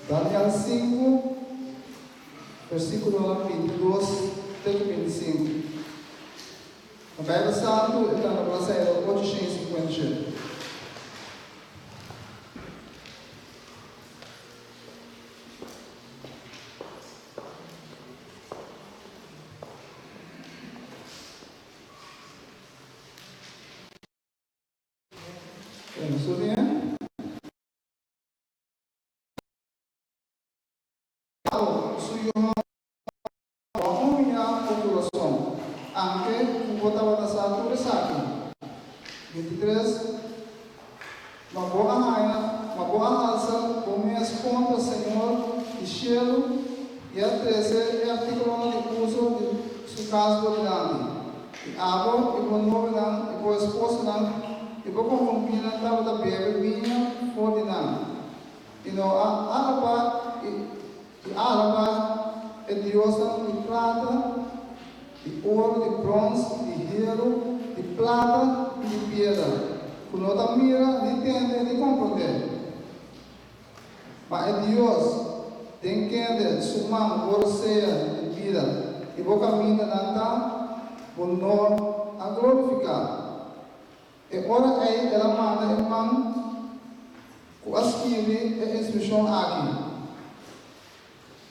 Daniel 5, versíkulonan 22 te ku 25. Na Beibel Santu e ta na bladzijde 857. Su yu hòmber bo a humiliá bo kurason, anke ku bo tabata sa tur esaki. 23, Ma bo a haña, ma bo a halsa bo mes kontra Señor di shelu i a trese e artíkulonan di uso di su kas bo dilanti. I abo i bo novenan i bo esposanan i bo konkubinan tabata bebe biña for di nan. I no a alabá i i alabá e diosnan di plata, di oro, di bròns, di heru, di plata i di piedra, ku no ta mira, ni tende, ni komprondé. Ma e Dios, den kende su man bo rosea di bida i bo kamindanan ta, bo no a glorifiká. E ora ei el a manda e man ku a skirbi e instrukshon aki.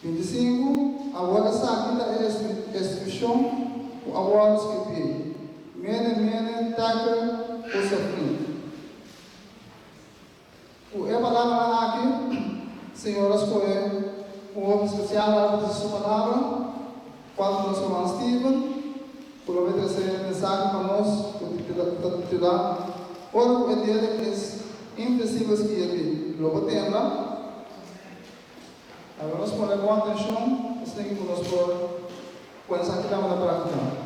25, Awor esaki ta e instrukshon ku a wòrdu skirbí, Mene, mene, tekel, usafin. Ku e palabranan aki, Señor a skohe un hopi spesial pa repetí Su palabra, kual ta nos ruman Steven, ku lo bai trese e mensahe pa nos ku ta titulá, Ora ku e dede es invisibel skirbi, lo bo tembla? Laga nos pone bon atenshon, esaki ku nos por pone esaki tambe na práktika.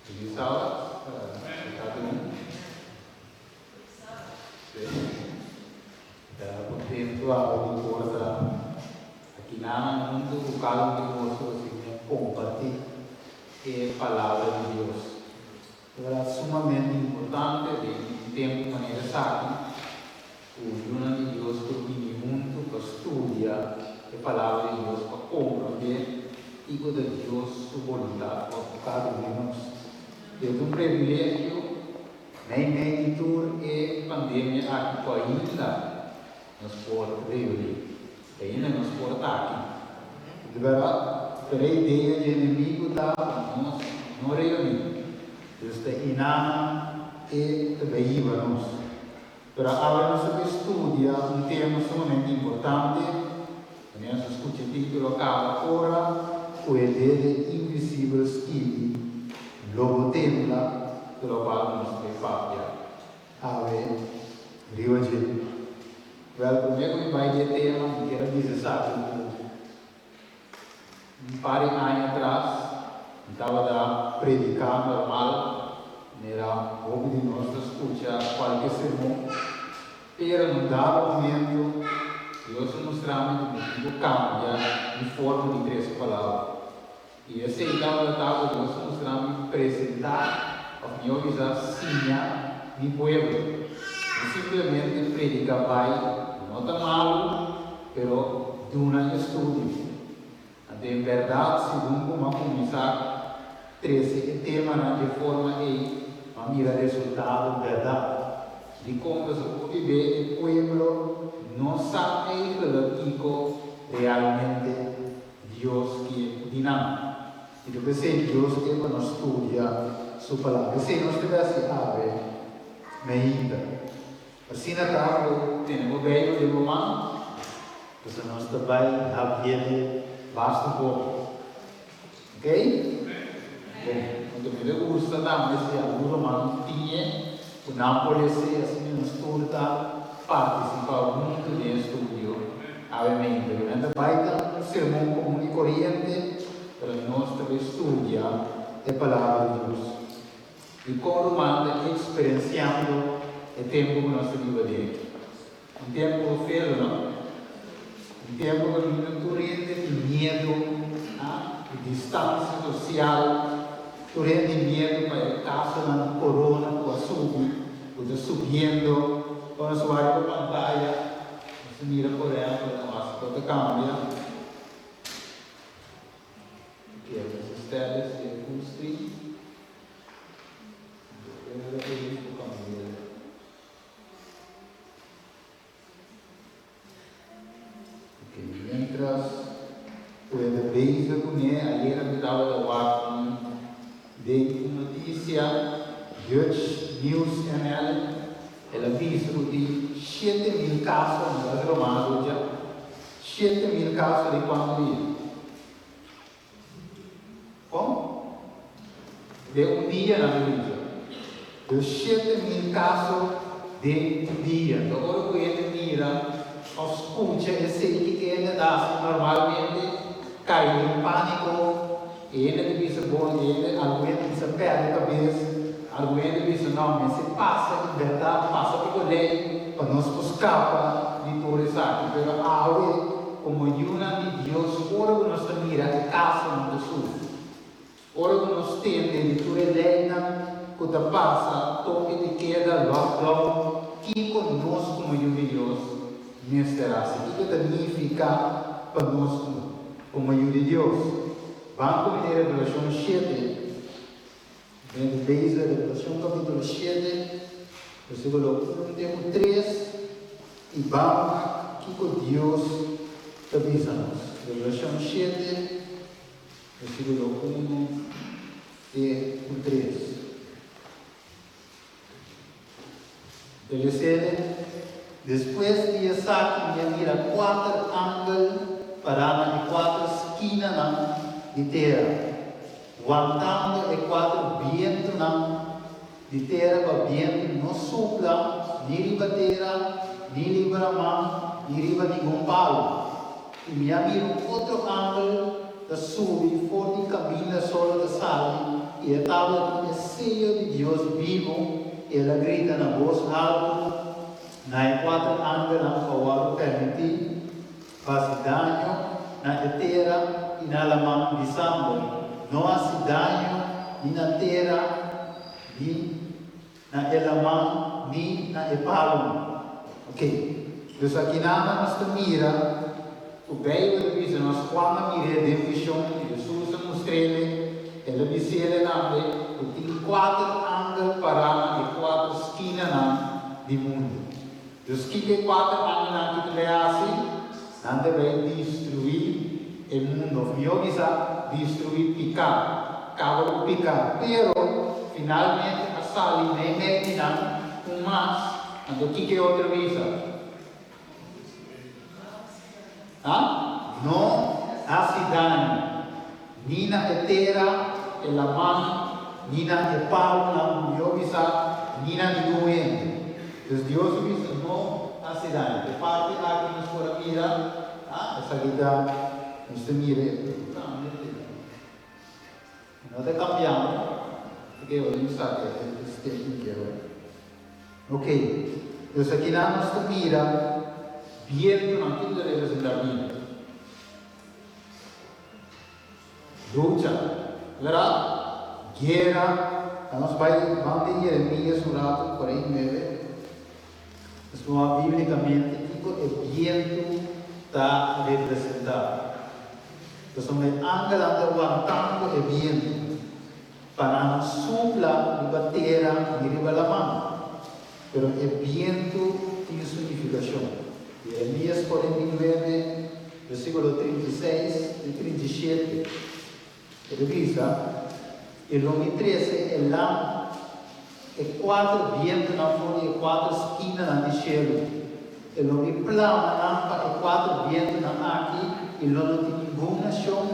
Feliz Sabbat, ta bon? Sí. Ta contento awe di por ta aki nan hunto cu cada un di boso asina comparti e palabra di Dios. Ta sumamente importante den un tempu manera esaki ku yunan di Dios por bini huntu pa studia e Palabra di Dios pa komprondé kiko ta Dios su boluntat pa ku kada un di nos. E ta un privilegio meimei di tur e pandemia aki ku ainda nos por reuní, ainda nos por ta aki. Di bèrdat, pero e idea dje enemigu ta pa nos no reuní. Dios ta inanan e ta bai hiba nos. Pero awe nos ta bai studia un tema sumamente importante. Manera nos a skucha e título kaba, Ora ku e dede invisibel skibi, lo bo tembla, di lokual nos ta bai papia awe riba dje. Wèl, promé ku mi bai di e tema, mi kier a bisa esaki ku un par di aña atras mi tabata prediká normal, manera hopi di nos ta skucha kualke sermon, pero na un dado momento Dios a mustra mi ku mi tin ku kambia mi forma di trese palabra. I esei tabata ta ku Dios a mustra mi presentá, òf mihó bisa siña, mi pueblo. No simplemente prediká bai, no ta malu, pero duna estudio. Anto en bèrdat segun ku m'a kuminsá trese e temanan dje forma ei, m'a mira resultado bèrdat. Dikon pasobra hopi be e pueblo no sa eigelijk kiko realmente Dios ke di nan. I ta p'esei Dios ke pa nos studia Su Palabra. P'esei nos debe hasi awe meinta. Asina ta ku tene bo Beibel den bo man, pasobra nos ta bai habiele basta poko. Ok? Bon, anto mi ta gusta tambe si algun ruman tin e ku nan por hesé, asina nos tur ta partisipá huntu den e studio awe meinta. Ku nan ta bai ta un sermon komun i koriente, pero nos ta bai studia e Palabra di Dios. I kon ruman ta eksperensiando e tempu ku nos ta biba den? Un tempu feo, no? Un tempu kaminda tur hende tin miedu, di distansia sosial, tur hende tin miedu pa e kasonan di korona ku a subi, ku ta subiendo. Ora nos wak riba pantaya, nos ta mira por ehèmpel no asiko ta kambia. Oke, nos ta stèl esei full screen. Anto e ei ku kambia. Ok, mientras cu e ta bezig cu ne, ayera mi tabata wak un den un noticia, Dutch News NL, el a bisa cu tin 7000 caso, mi ta haci broma aruja, 7000 caso di cuanto dia? Con? Den un dia nan ta bisa. Dus 7000 caso den un dia. Ta ora cu hende mira of scucha esey kico hende ta haci normalmente cay den panico y hende ta bisa bon y hende algun hende bisa perde cabes, algun hende bisa no mester pasa y berdad pasa pico ley pa nos por scapa di tur esaki. Pero awe como yunan di Dios ora cu nos ta mira e casonan ta subi. Ora ku nos tende di tur e leinan ku ta pasa, toke di keda, lockdown, kiko nos komo yu di Dios mester hasi? Kiko ta nifiká pa nos komo yu di Dios? Ban ku mi den Revelashon 7. Mi ta lesa Revelashon kapítulo 7, versíkulo 1 te ku 3, i ban wak kiko Dios ta bisa nos. Revelashon 7. Versíkulo 1 te ku 3. Telesele, Despues di esaki mi a mira kuater angel pará na e kuater skinanan di tera, wantando e kuater bientunan di tera pa bientu no supla ni riba tera, ni riba laman, ni riba ningun palu. I mi a mira un otro angel ta subi for di kaminda solo ta sali, i e tabata tin e seyo di Dios bibu, i el a grita na bos haltu na e kuater angelnan ku a wòrdu permití pa hasi daño na e tera i na laman, bisando, No hasi daño ni na tera ni na e laman ni na e palunan. Ok, dus akinana nos ta mira ku Beibel ta bisa nos Juan a mir'é den vishon, Hesus a mustr'ele, el a bis'ele tambe ku tin kuater angel pará na e kuater skinanan di mundu. Dus kiko e kuater angelnan aki ta bai hasi? Nan ta bai destruí e mundu, òf mihó bisa, destruí piká, kaba ku piká. Pero, finalmente a sali meimei di nan un mas. Anto kiko e otro bisa? Ha? No hasi daño, ni na e tera, e laman, ni na e palunan, mihó bisa, ni na ningun hende. Dus Dios a bisa, No hasi daño. E parti aki nos por a mira, ha, esaki ta, nos ta mira e No ta cambiando, porque hoy no sa e steki kero. Ok, dus akinan nos ta mira bientonan, kiko ta representa biento? Lucha, verdad? Guera, nos bai ban den Jeremias un rato, 49. Nos por wak bíblikamente kiko e bientu ta representá. Pasobra e angelnan ta wantando e bientu pa nan no supla riba tera ni riba laman. Pero e bientu tin su nifikashon. Jeremías 49, versíkulo 36 i 37. E ta bisa, I lo mi trese e lam e kuater bientunan for di e kuater skinanan di shelu, i lo mi plama nan pa e kuater bientunan aki, i lo no tin ningun nashon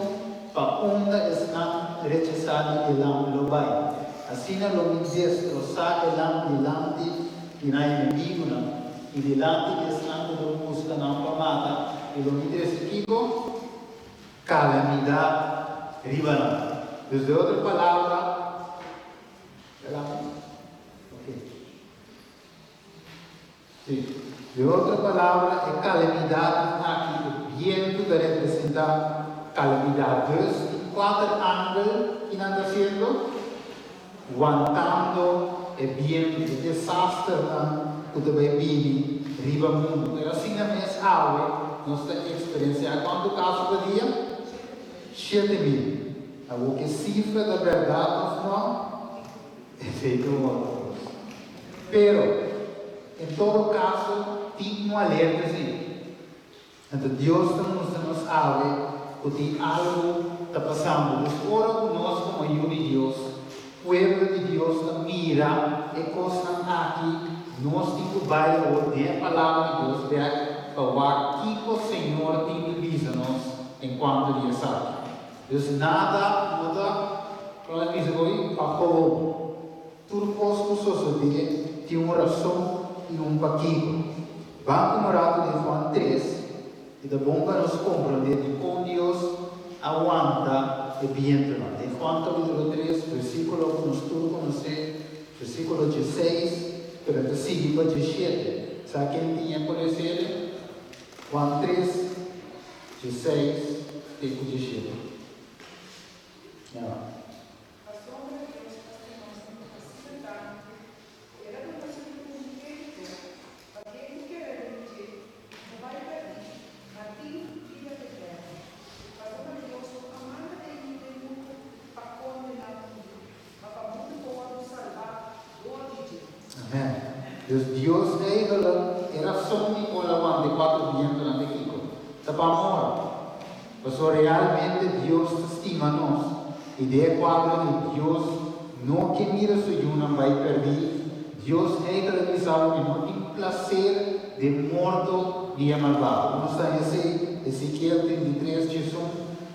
pa unda esnan rechasá di e lam lo bai. Asina lo mi destrosá e lam dilanti di nan enemigunan, i dilanti di esnan ku ta buska nan pa mata, i lo mi trese kiko? Calamidad riba nan. Dus de otro palabra, Ok. Si. De otro palabra, e calamidadnan aki, e. Bientu ta representá kalamidat. Dus, tin kuater angel ki nan ta hasiendo? Wantando e bientu, e desasternan ku ta bai bini riba mundu. Pero asina mes awe nos ta eksperensiá kuantu kaso pa dia? 7000. Awor ku e sifra ta bèrdat òf nò, esei ta un otro kos. Pero, en todo kaso, tin un alerta sí. Anto Dios ta mustra nos awe ku tin algu ta pasando. Dus ora ku nos komo yu di Dios, pueblo di Dios ta mira e kosnan aki, nos tin ku bai awor den e Palabra di Dios bèk pa wak kiko Señor tin di bisa nos enkuanto di esaki. Dus nada no ta, kon a bisa hoy, pa gewoon. Tur kos ku sosodé tin un rason i un pakiko. Ban un ratu den Juan 3, i ta bon pa nos komprondé dikon Dios a wanta e bientunan. Den Juan kapítulo 3, versíkulo ku nos tur konosé, versíkulo 16, pero ta sigui pa 17. Sa ken tin e por les'e? Juan 3, 16 te ku 17. Ya. Pasobra Dios a stima mundu asina tantu ku el a duna su Yu unigénito, pa ken ku kere den dje no bai pèrdí, ma tin bida eterno. Pasobra Dios no a manda e Yu den mundu pa kondená mundu, ma pa mundu por wòrdu salbá dor di dje. Amèn. Dus Dios eigenlijk e rason di kon el a wanta e kuater bientunan ta kiko? Ta pa amor. Pasobra realmente Dios ta stima nos, i den e kuadro di Dios no ke mira su yunan bai pèrdí, Dios eigenlijk bisa bo mi no tin plaser den morto di e malbado. Nos ta haña esei Ezekiel 33, 11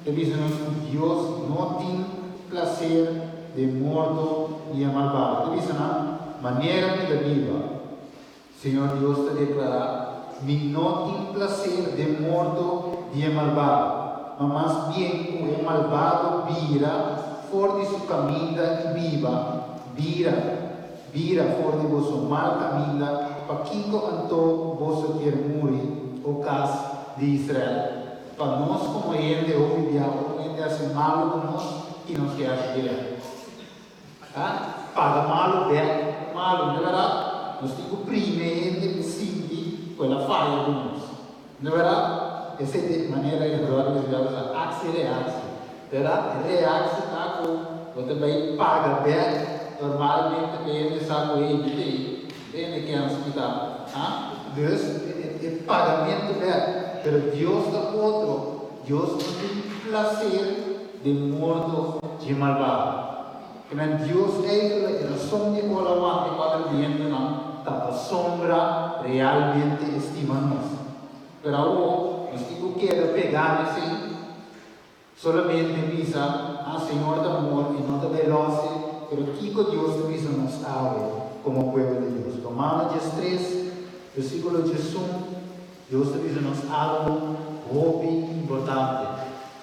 ta bisa nos ku Dios no tin plaser den morto di e malbado. Ta bisa nan, Manera mi ta biba, Señor Dios ta deklará, Mi no tin plaser den morto di e malbado, ma mas bien ku e malbado bira for di su kaminda i biba. Bira, bira for di boso mal kaminda, pakiko anto boso kier muri, o kas di Israel? Pa nos komo hende hopi bia ora un hende hasi malu ku nos i nos ke hasi dirèkt. Ta paga malu bek ku malu, no ta bèrdat? Nos tin ku primi e hende ku sinti ku el a faya ku nos. No ta bèrdat? Esei ta e manera e bròder di Diablo sa aksi reaksi. Bèrdat? E reaksi ta ku bo ta bai paga bek normalmente pa e hende sa ku hey mi ta ei, mi ta hende kens mi ta. Ha? Dus e pagamentu bek. Pero Dios ta otro. Dios no tin plaser den morto dje malbado. Kimen Dios eigenlijk e rason di kua la wanta e kuater bientunan ta pasobra realmente e stima nos. Pero awor nos tin ku keda pegá n'esei? Solamente bisa, Ah, Señor ta amor, e no ta belose, pero kiko Dios ta bisa nos awe komo pueblo di Dios? Romano 13, versíkulo 11. Dios ta bisa nos algu hopi importante.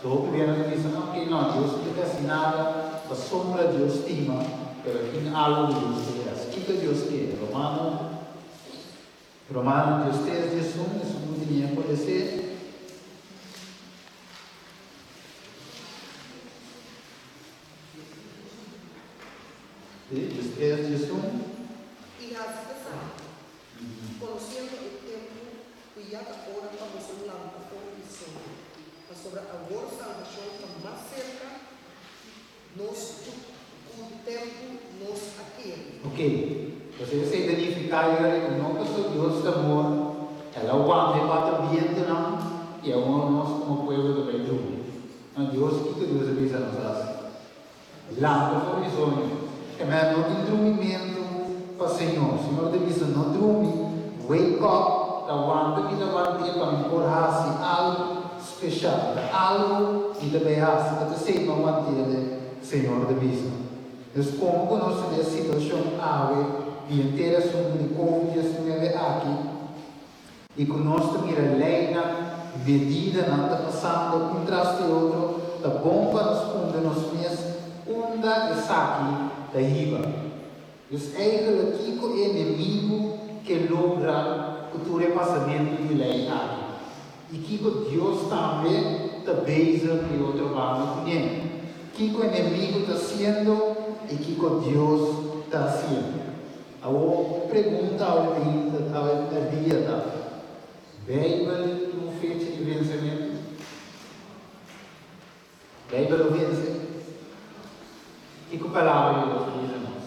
So hopi bia nos ta bisa, ok, no, Dios no ta hasi nada pasobra Dios stima, pero tin algu ku Dios ta hasi. Kiko Dios ke? Romano, Romano 13, 11, esun ku tene por lese. Sí, 13, 11. I hasi esaki. Konosiendo e tempu ku ya ta ora pa boso lanta for di soño, pasobra awor salbashon ta mas serka nos ku ku tempu nos a kere. Ok, pasobra esei ta nifiká yori ku no pasobra Dios ta amor, el a wanta e kuater bientunan i awor nos komo pueblo ta bai drumi. No, Dios, kiko Dios a bisa nos hasi? Lanta for di soño. E mei no tin drumimentu pa Señor. Señor ta bisa, No drumi, wake up, ta wanta mi ta want'é pa mi por hasi algu speshal. Ta algu mi ta bai hasi, ta p'esei mi a want'é, Señor ta bisa. Dus komo ku nos ta den e situashon awe di henter asuntu di Covid 19 aki, I ku nos ta mira leinan, medidanan ta pasando un tras di otro, ta bon pa nos puntra nos mes unda esaki ta hiba. Dus eigenlijk kiko e enemigu ke logra ku tur e pasamentu di lei aki? I kiko Dios tambe ta bezig di otro banda kuné. Kiko enemigu ta hasiendo i kiko Dios ta hasiendo. Awor, e pregunta awe mainta, awe mèrdia ta, Beibel tin un fecha di vensementu? Beibel lo vense? Kiko Palabra di Dios ta bisa nos?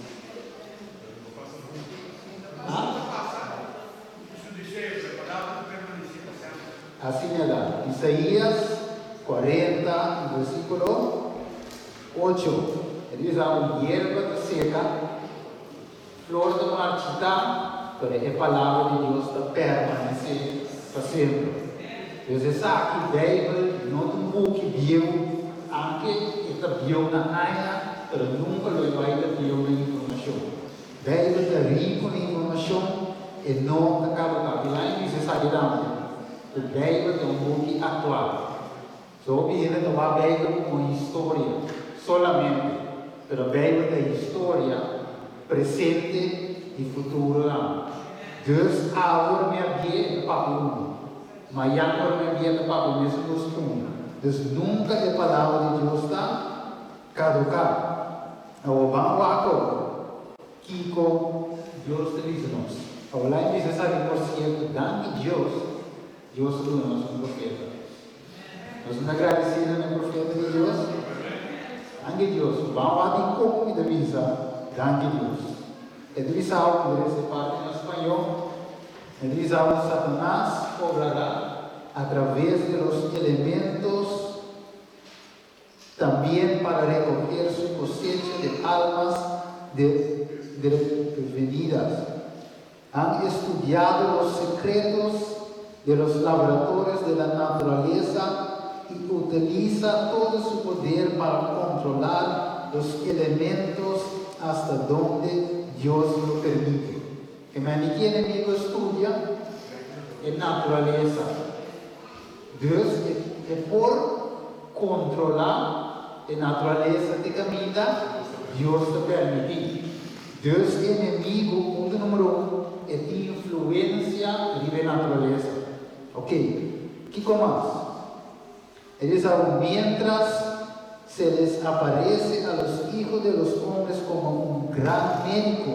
Asina ta, Isaías 40, versíkulo 8, e ta bisa ku yerba ta seka, flor ta marchitá, pero e Palabra di Dios ta permanesé pa semper. Dus esaki, Beibel no ta un buki bieu, anke e ta bieu na aña, pero nunka lo e bai ta bieu na informashon. Beibel ta riku na informashon, e no ta kaduká. Elaine bisa esaki tambe, ku Beibel ta un buki aktual. So hopi hende ta wak Beibel komo historia solamente, pero Beibel ta historia presente i futuro tambe. Dus awor mi a bié e ta papia unu, mayan ora mi a bié e ta papia mesun kos ku mi. Dus nunka e Palabra di Dios ta kaduká. Awor ban wak awor kiko Dios ta bisa nos. Awor la'i bisa esaki por sierto, danki Dios, Dios a duna nos un profeta. Nos no ta gradesido na e profeta di Dios? Danki Dios. Ban wak di kon mi ta bisa danki Dios. E ta bisa awe, mi ta lesa e parti na spañó, e ta bisa awe, Satanas obrará a traves de los elementos también para recoger su cosecha de almas desprevenidas. Han estudiado los secretos de los laboratorios de la naturaleza y utiliza todo su poder para controlar los elementos hasta donde Dios lo permite. Ke men di ki enemigo studia? E naturalesa. Dus e por kontrolá e naturalesa te kaminda Dios ta permití. Dus e enemigu, punto numero un, e tin influensia riba e naturalesa. Ok, kiko mas? E bisa awo, Miéntras se les aparece a los hijos de los hombres como un gran médico,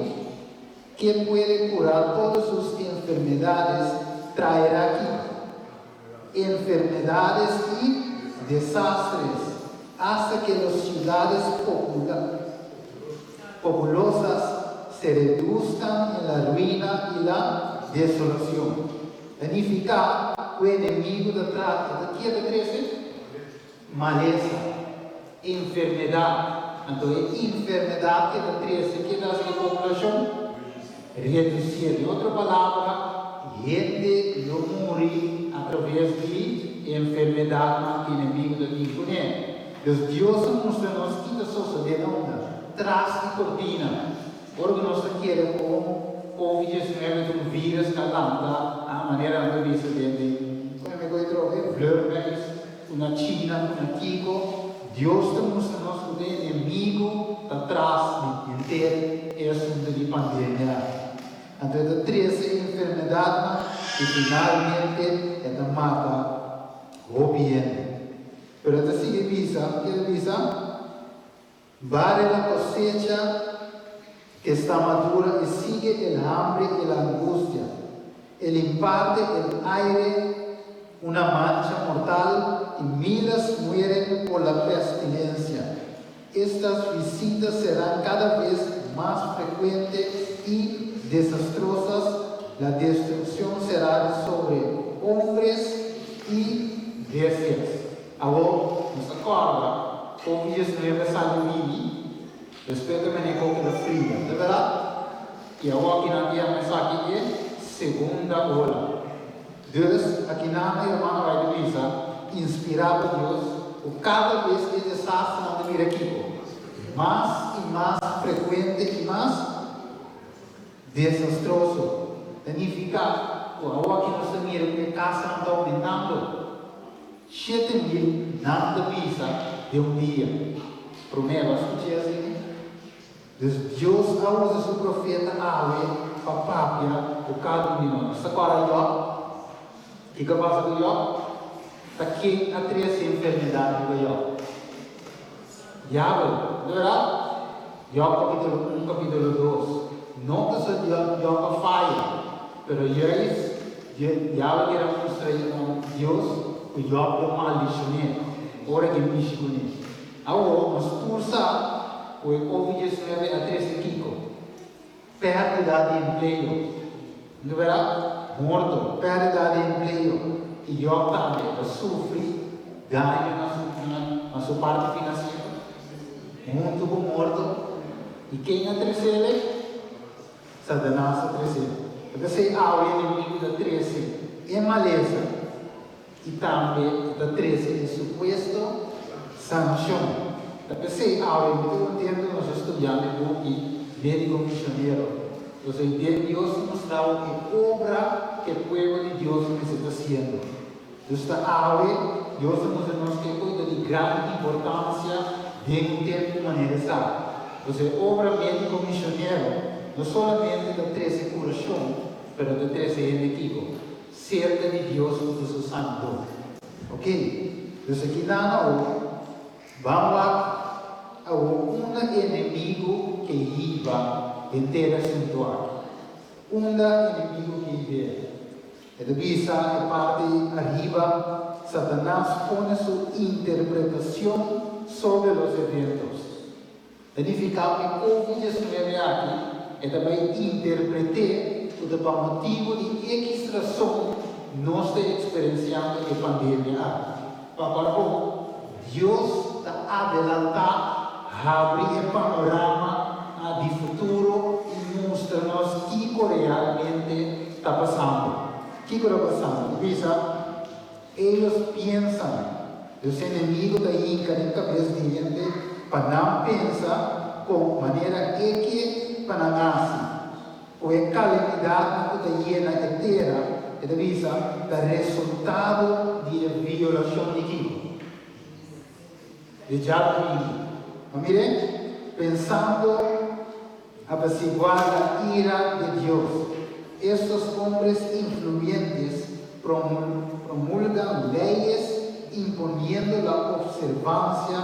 ke puede curar todas sus enfermedades, traerá ki? Enfermedades y desastres, hasta que los ciudades populosas se reduzcan en la ruina y la desolación. Ta nifiká ku e enemigu ta trata ta keda trese malesa, enfermedat. Anto e enfermedat ke ta trese ke ta hasi e populashon redusié. Den otro palabra, hende lo muri atraves di e enfermedatnan ku enemigu ta tin kuné. Dus Dios a mustra nos ki ta sosodé na unda? Tras di kortina. Ora ku nos ta kere ku un Covid 19 ta un virus ka lanta a manera nan ta bisa den den kon e koe trobe vleermuis ku na China ku na kiko, Dios ta mustra nos ku ta enemigu ta tras di henter e asuntu di pandemia aki. Anto e ta trese enfermedadnan i finalmente e ta mata hopi hende. Pero e ta sigui bisa, ke ta bisa? Barre la cosecha que está madura y sigue el hambre y la angustia. El imparte el aire una mancha mortal y miles mueren por la pestilencia. Estas visitas serán cada vez más frecuentes y desastrosas. La destrucción será sobre hombres y bestias. Awor, nos ta kòrda kon 19 a sali bini despues ku e manera ku keda fria, ta bèrdat? I awor akinan ta yama esaki e segunda ola. Dus, akinan e hermano Wright ta bisa, inspirá pa Dios, ku kada bes e desasternan ta bira kiko? Mas i mas frekuente i mas desastroso. Ta nifiká ku awor aki nos ta mira ku e kasonan ta oumentando. 7000 nan ta bisa den un dia. Promé bo a skuch'é asina? Dus Dios a usa su profeta awe pa papia ku kada un di nos. Nos ta kòrda Yòb? Kiko a pasa ku Yòb? Ta ken a trese enfermedat riba Yòb? Diabel, no bèrdat? Yòb kapítulo un, kapítulo dos. No pasobra Yòb a faya, pero juis Diabel kier a mustra Dios ku Yòb lo maldishon'é ora ku e mishi kuné. Awor, nos tur sa ku e Covid 19 a trese kiko? Pèrdida di empleo. No bèrdat? Morto, pèrdida di empleo. I Yòb tambe ta sufri daño na su na su parti finansiero, huntu ku morto. I ken a tres'el? Satanas a tres'el. Ta p'esei awe enemigu ta trese e malesa i tambe e ta trese e supuesto sanashon. Ta p'esei awe mi ta kontentu nos a studiando e buki Médiko Misionero. Pasobra den Dios ta mustra bo e obra ku e pueblo di Dios mester ta hasiendo. Dus ta awe Dios ta mustra nos ku e kos ta di gran importansia den un tempu manera esaki. Pasobra e obra Médiko Misionero no solamente ta trese kurashon, pero ta trese hende kiko? Serka di Dios ku ta su santo. Ok, dus aki nan awor, ban wak awor unda enemigu ke hiba henter e asuntu aki. Unda enemigu ke hib'é? E ta bisa e parti ariba, Satanas pone su interpretacion sobre los eventos. Ta nifiká ku e Covid 19 aki e ta bai interpret'é ku ta pa motibu di ekis rason nos ta eksperensiando e pandemia aki. Pa kòrbo, Dios ta adelantá, habri e panorama di futuro i mustra nos kiko realmente ta pasando. Kiko ta pasando? E bisa. Ellos piensan, Los enemigo ta hinka den kabes di hende pa nan pensa kon manera e ke pa nan hasi. Ku e kalamidatnan ku ta yena e tera, e ta bisa, ta resultado di e violashon di kiko? Di djadumingu. Ma mire, pensando apaciguar la ira de Dios, estos hombres influyentes promulgan leyes imponiendo la observancia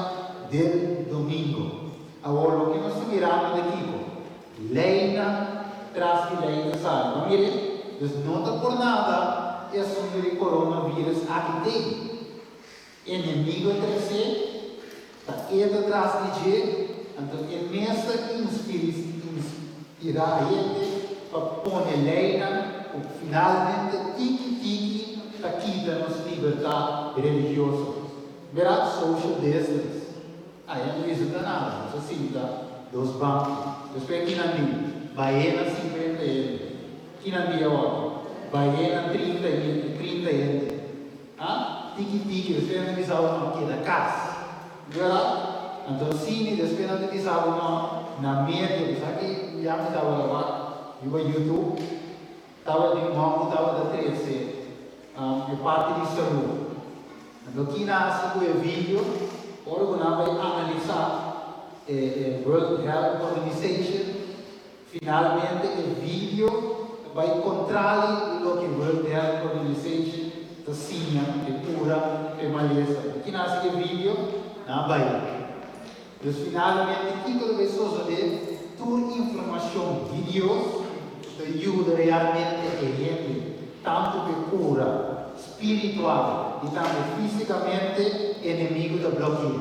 del domingo. Awor, loke nos ta mirando ta kiko? Leynan tras di ley ta sali. Ma mire, dus no ta por nada e asunto di coronavirus aki t'ey. Enemigo tres'é, ta e ta tras di dje, anto e mes ta inspirá hende pa pone leinan ku finalmente tiki tiki ta kita nos libertat religioso. Bera social distance. Aya no bisa ta nada, nos a sinta dos banki. Despues kinan di baena 50 hende, kinan di awor baena 30 hende, 30 hende. A tiki tiki despues nan ta bisa bo no keda kas. Verdad? Anto sini despues nan ta bisa bo no na medio. Bo sa ki ya mi tabata wak riba YouTube tabatin un hòmber ku tabata trese e parti di salú. Anto kina hasi ku e video ora ku nan bai analisá e World Health Organization. Finalmente e video ta bai kontrali di loke World Health Organization ta siña e kura p'e malesa. Di kina hasi e video? Nan a bai. Dus finalmente kiko ta bai sosodé? Tur informashon di Dios ta yuda realmente e hende tantu p'e kura spiritual i tambe físikamente, enemigu ta bloke'é.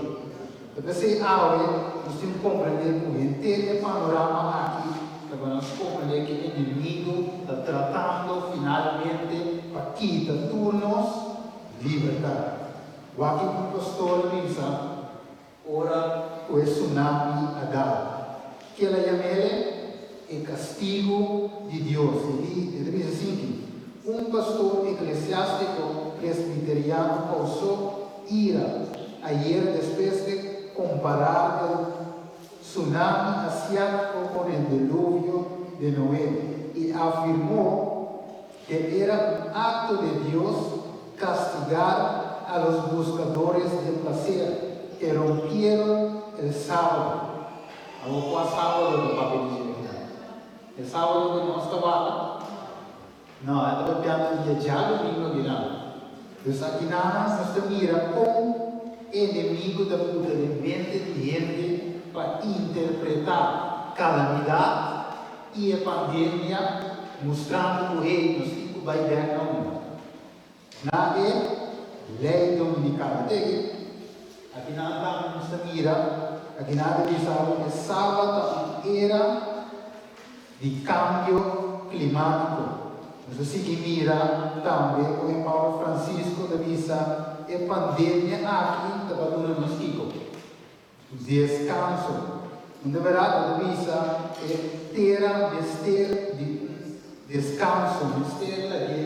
Ta p'esei awe nos tin ku komprendé ku henter e panorama aki ta pa nos komprendé ku e enemigu ta tratando finalmente pa kita tur nos libertat. Wak kiko un pastor a bisa ora ku e tsunami a dal. Kel a yam'el e kastigu di Dios. E di, e ta bisa asinki, Un pastor eklesiástiko presbiteriano kousó ira ayer despues de comparar el tsunami asiático con el diluvio de Noé y afirmó que era un acto de Dios castigar a los buscadores de placer que rompieron el sábado. Awor cua sábado ta papia di dje aki? E sábado cu nos ta wak? No, e ta papiando di e djadumingo aki nan. Dus akinan nos ta mira kon enemigu ta buta den mente di hende pa interpretá kalamidat i e pandemia mustrando ku hey nos tin ku bai bèk na unda? Na e lei dominikal. Teke, akinan tambe nos ta mira, akinan ta bisa bo e sabat ta un era di kambio klimátiko. Nos a sigui mira tambe kon e Papa Francisco ta bisa e pandemia aki ta pa duna nos kiko? Deskanso. Un de bèrdat bo ta bisa e tera mester di un deskanso, mester lag'é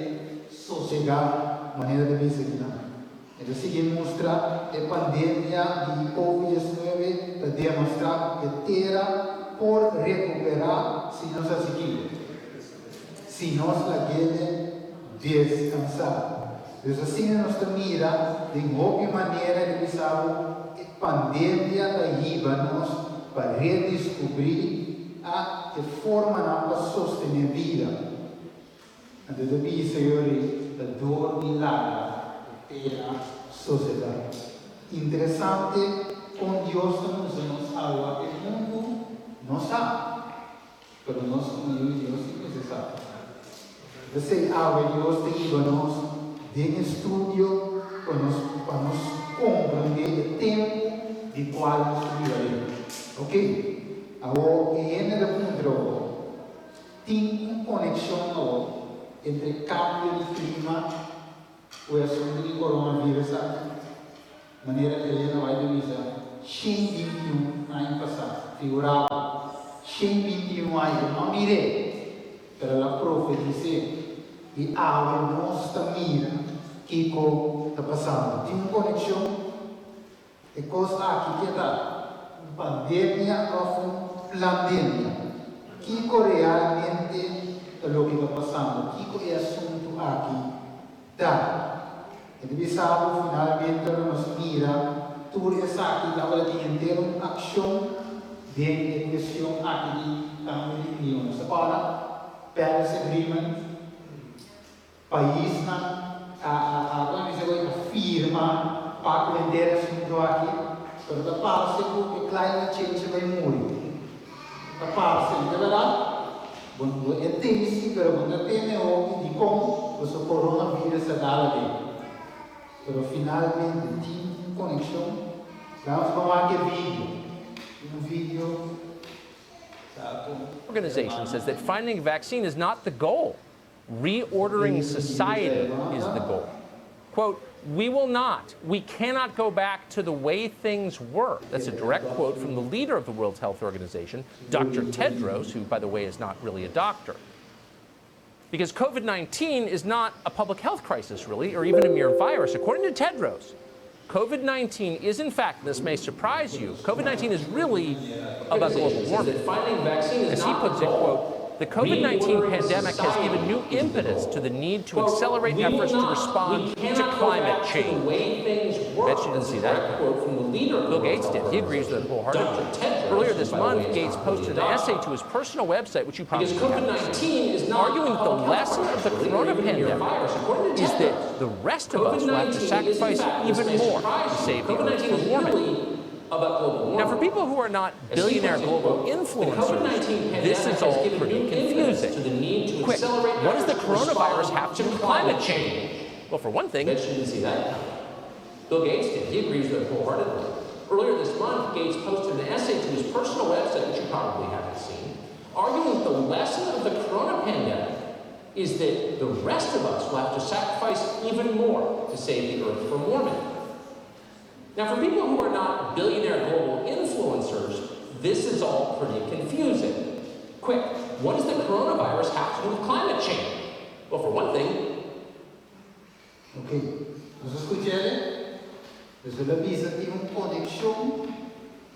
sosegá manera ta bisa kinan. E ta sigui mustra e pandemia di Covid 19 ta demostra ku e tera por rekuperá si nos hasi kiko? Si nos lag'é deskansá. Dus asina nos ta mira den hopi manera di bisa bo e pandemia ta hiba nos pa redeskubrí a e formanan pa sostené bida. Anto ta bisa yori ta dor di laga e tera sosega. Interesante kon Dios ta usa nos awa e mundu no sa, pero nos komo yu di Dios si mester sa. P'esei awe Dios ta hiba nos den e studio pa nos pa nos komprendé e tempu di kual nos ta biba den. Ok, awor e hende ta puntra bo. Tin un konekshon awor entre kambio di klima ku e asuntu di coronavirus aki? Manera Elena White a bisa 121 aña pasá, figurá bo, 121 aña, e no a mir'é, pero el a profetis'é, i awe nos ta mira kiko ta pasando. Tin un konekshon? E kos aki ke ta un pandemia òf un plandemia? Kiko realmente ta loke ta pasando? Kiko e asuntu aki ta? E ta bisa bo finalmente ora nos mira tur esaki tabata tin henter un akshon den e kuestion aki di kambio di klima. Nos ta kòrda Paris Agreement? Paisnan a a a a firma pa ku henter asuntu aki, pero ta parse ku e climate change a bai muri. Ta parse, no ta bèrdat? Bo bo e tene si, pero bo no ta tene hopi dikon pasobra coronavirus a dal aden. Pero finalmente tin un konekshon. Vamos ban wak e video. Tin un video. Organization says that finding a vaccine is not the goal. Reordering society is the goal. Quote, we will not, we cannot go back to the way things were. That's a direct quote from the leader of the World Health Organization, Dr. Tedros, who, by the way, is not really a doctor. Because COVID 19 is not a public health crisis, really, or even a mere virus. According to Tedros, COVID 19 is, in fact, this may surprise you, COVID 19 is really about global warming. As he puts it, quote, the COVID 19 pandemic has given new impetus to the need to accelerate efforts to respond to climate change. Bet you didn't see that. Bill Gates did. He agrees with it wholeheartedly. Earlier this month, Gates posted an essay to his personal website, which you probably haven't seen, arguing that the lesson of the corona pandemic is that the rest of us will have to sacrifice even more to save the earth from warming. Now, for people who are not billionaire global influencers, this is all pretty confusing. Quick, what does the coronavirus have to do with climate change? Well, for one thing, Bet you didn't see that. Bill Gates did. He agrees with it wholeheartedly. Earlier this month, Gates posted an essay to his personal website, which you probably haven't seen, arguing that the lesson of the corona pandemic is that the rest of us will have to sacrifice even more to save the earth from warming. Now, for people who are not billionaire global influencers, this is all pretty confusing. Quick, what does the coronavirus have to do with climate change? Well, for one thing, Ok, nos a skuch'é? Dus el a bisa tin un konekshon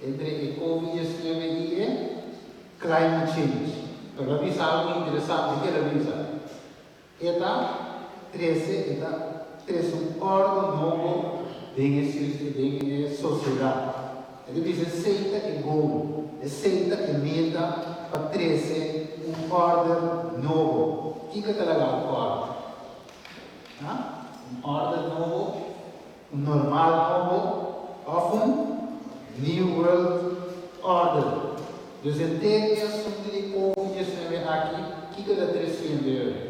entre e Covid 19 i e climate change. Pero el a bisa algu interesante. Ke el a bisa? E ta trese e ta trese un òrdu nobo den e den e sosiedat. E ta bisa esei ta e goal, esei ta e meta pa trese un òrder nobo. Kiko ta laga un òrdu? Ha? Un órden nobo, un normal nobo òf un New World Order. Dus henter e asuntu di Covid 19 aki, kiko ta tresiendo e ora?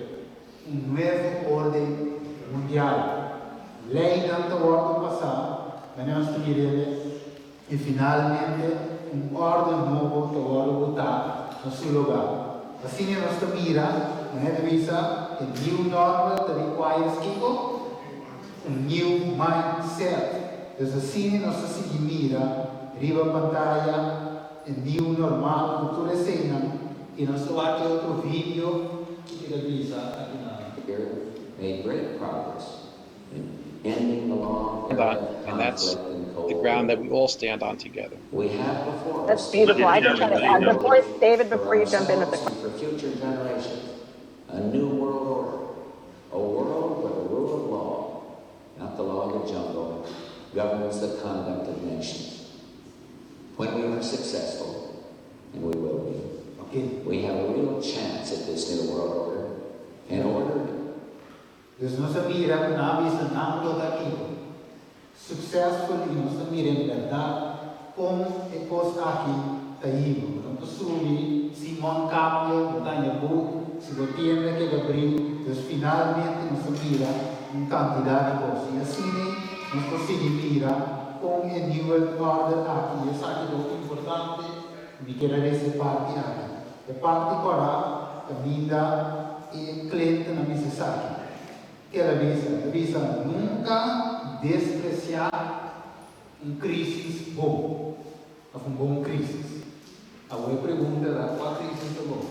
Un nuevo órden mundial. Leinan ta wòrdu pasá, manera nos ta mir'el, i finalmente un órden nobo ta wòrdu botá na su lugá. Asina nos ta mira, manera ta bisa, e new normal ta requires kiko? Un new mindset. Dus asina nos ta sigui mira riba pantaya e new normal ku tur eseinan i nos ta wak e otro video ki ta bisa akinan. Here made great progress in ending the long era on, of and that's conflict and the Cold ground that War. we all stand on together. We have before That's us beautiful. I just want to add, before, David, for before you jump in with ourselves the and for future generations a new world order, a world where the rule of law, not the law of the jungle, governs the conduct of nations. When we are successful, and we will be, Ok. we have a real chance at this new world order. In order Dus nos a mira ku nan a bisa nan lo ta kiko. Successful i nos ta mira en bèrdat kon e kos aki ta hiba. Bo ta por subi sin mondkapje, bo ta haña but, si bo tienda keda brí. Dus finalmente nos a mira un kantidat di kos. I asina nos por sigui mira kon e New World Order aki, i esaki ta hopi importante, mi kier a resa e parti aki. E parti kòrá kaminda e Clinton a bisa esaki. Ke el a bisa? El a bisa, Nunka despresiá un krísis bon òf un bon krísis. Awor e pregunta ta, kua krísis ta bon?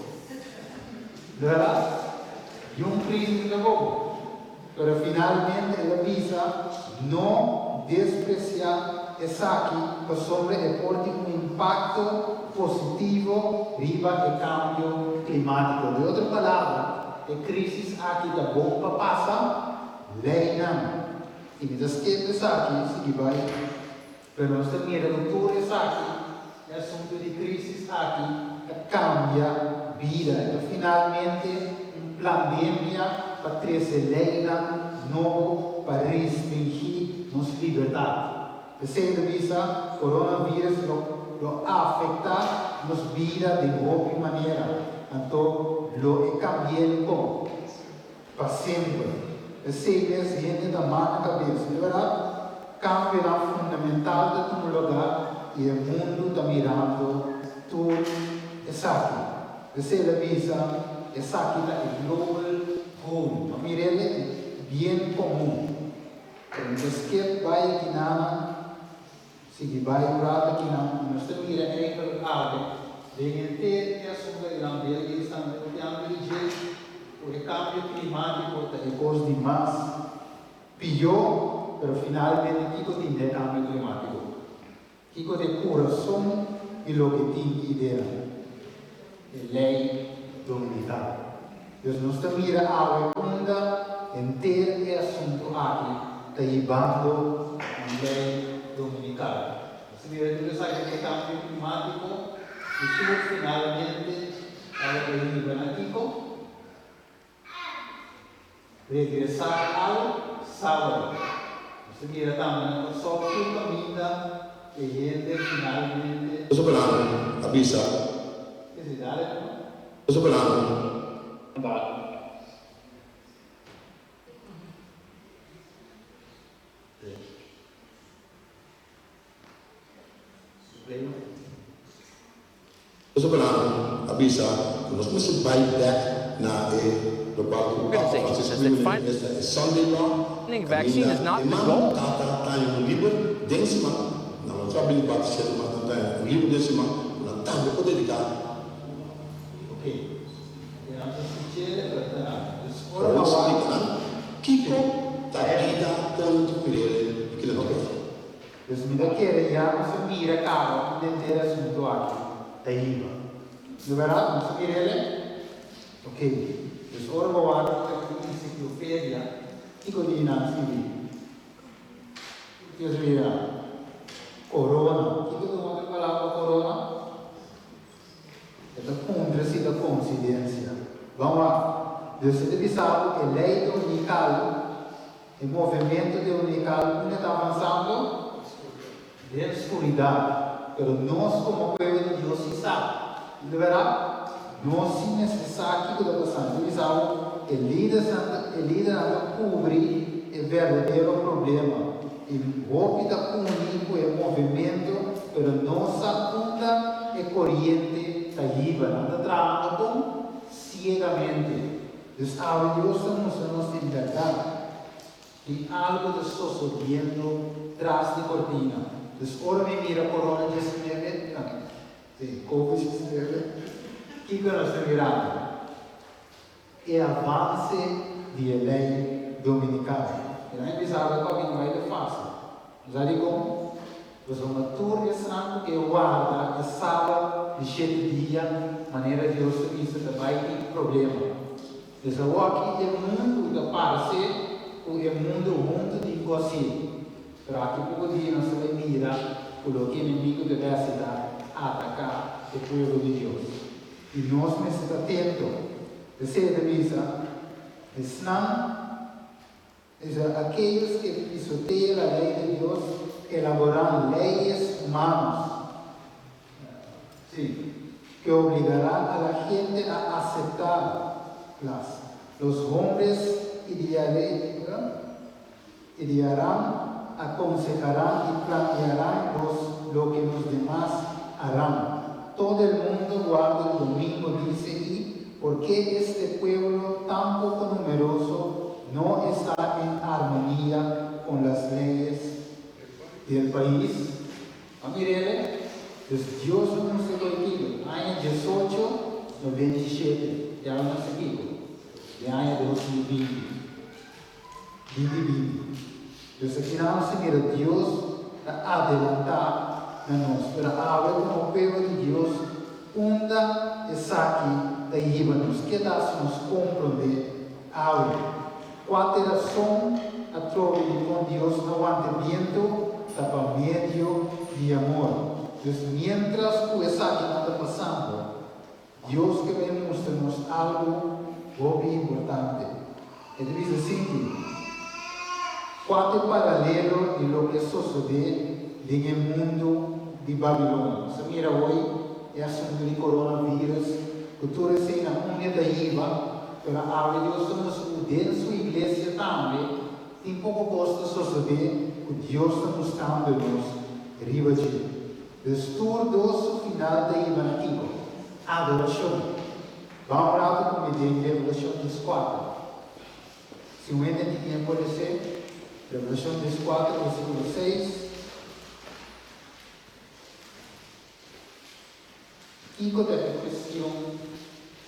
Di bèrdat, niun krísis ta bon. Pero finalmente el a bisa, No despresiá esaki pasobra e por tin un impakto positivo riba e kambio klimátiko. Di otro palabra, e krísis aki ta bon pa pasa leinan. I mi ta skep esaki sigui bai, pero nos ta mira ku tur esaki, e asuntu di krísis aki ta kambia bida. E ta finalmente un plandemia pa trese leinan nobo pa restringí nos libertat. P'esei ta bisa, coronavirus lo lo afecta nos bida den hopi manera, anto lo e cambi'el con? Pa semper. P'esei mes hende ta manda cabes, no e berdad? Cambionan fundamental ta tuma lugar y e mundo ta mirando tur esaki. P'esei el a bisa, esaki ta e global goal. Pa mir'el e bien comun. Pero mi ta skip bai akinanan, sigui bai un rato akinan, i nos ta mira eigenlijk awe den henter e asunto di nan Bill Gates tambe papiando di dje, ku e kambio klimátiko ta e kos di mas pió, pero finalmente kiko tin den e kambio klimátiko? Kiko ta e kurason di loke tin ki idea? E lei dominikal. Dus nos ta mira awe unda henter e asuntu aki ta hibando un lei dominikal. Nos ta mira tur esaki ta e kambio klimátiko i tur finalmente tabata hiba na kiko? Regresá al sábado. Nos ta mira tambe na Kòrsou tur kaminda e hende finalmente. Su palabra a bisa. Esei dale no? Su palabra. Su palabra a bisa ku nos mester bai bèk na e lokual ku Papa Organization Francisco says that Biblia esta e Sunday Law, finding a vaccine kaminda is not e the mama goal. ku tata ta haña un liber den siman, nan no traha bintikuater shete mas nan ta haña un liber den siman ku nan tambe por dediká. Ok, e nan ta skuch'é, pero ta nan. Dus ora Por mawá. splika nan kiko ta bida kon ta mir'é i kila ta kos. Dus mi ta kere ya nos a mira caba un henter asunto aki ta hiba. No berdad? Nos a mira ele? Ok. Dus ora bo wak e enciclopedia, kico di nan scribi? Kico scribi nan? Corona. Kico ta un otro palabra pa corona? E ta puntra si ta coincidencia. Ban wak. Dus e ta bisa bo e ley dominical. E movementu dominical unda ta avansando? Den skuridat. Pero nos komo pueblo di Dios si sa. No ta bèrdat? Nos si mester sa kiko ta pasando. Mi bisa bo, e lidernan e lidernan ta kubri e berdadero problema. I hopi ta uni ku e movementu, pero no sa unda e koriente ta hiba. Nan ta trahando kon? Siegamente. Dus awe Dios ta mustra nos en bèrdat tin algu ta sosodiendo tras di kortina. Dus ora mi mira korona 19, no, sí, covid 19, kiko nos ta mirando? E avanse di e lei dominikal. I nan a bisa awe ku a bin bai ta fásil. Nos a dikon? Pasobra tur esnan ku ke warda e Sabat di shete dia manera Dios ta bisa ta bai tin problema. Des awoki e mundu ta parse ku e mundu huntu tin ku hasié. Pero aki poko dia nos ta bai mira ku loke enemigu ta bai hasi ta ataká e pueblo di Dios. I nos mester ta atento. P'esei e ta bisa, Esnan. Es aquellos que pisotean la ley de Dios elaboran leyes humanos, sí, que obligarán a la gente a aceptarlas. Los hombres idearán, aconsejarán y planearán los, lo que los demás harán. Todo el mundo guarda el domingo, dice, y ¿por qué este pueblo tan poco numeroso no está en armonía con las leyes del país? A mirele, dus Dios no se contigo. Año 18, 97, ya no se kiko. De año 2020. 2020. Dus aki nan nos ta mira Dios ta adelantá na nos. Pero awe komo pueblo di Dios, unda esaki ta hiba nos? Ke ta hasi nos komprondé awe? Kua ta e rason atrobe dikon Dios a wanta e bientu? Ta pa medio di amor. Dus miéntras ku esakinan ta pasando, Dios ke bai mustra nos algu hopi importante. E ta bisa sinti, Kua ta e paralelo di loke a sosodé den e mundu di Babilonia? Nos a mira hoy e asuntu di coronavirus ku tur esei na unda ta hiba, pero awe Dios ta mustra ku den su iglesia tambe tin poko kos ta sosodé ku Dios ta mustrando nos riba dje. Dus tur dos su final ta hiba na kiko? Adorashon. Ban un ratu ku mi den Revelashon 14. Si un hende tin tempu a les'é, Revelashon 14 versíkulo 6. Kiko ta e kuestion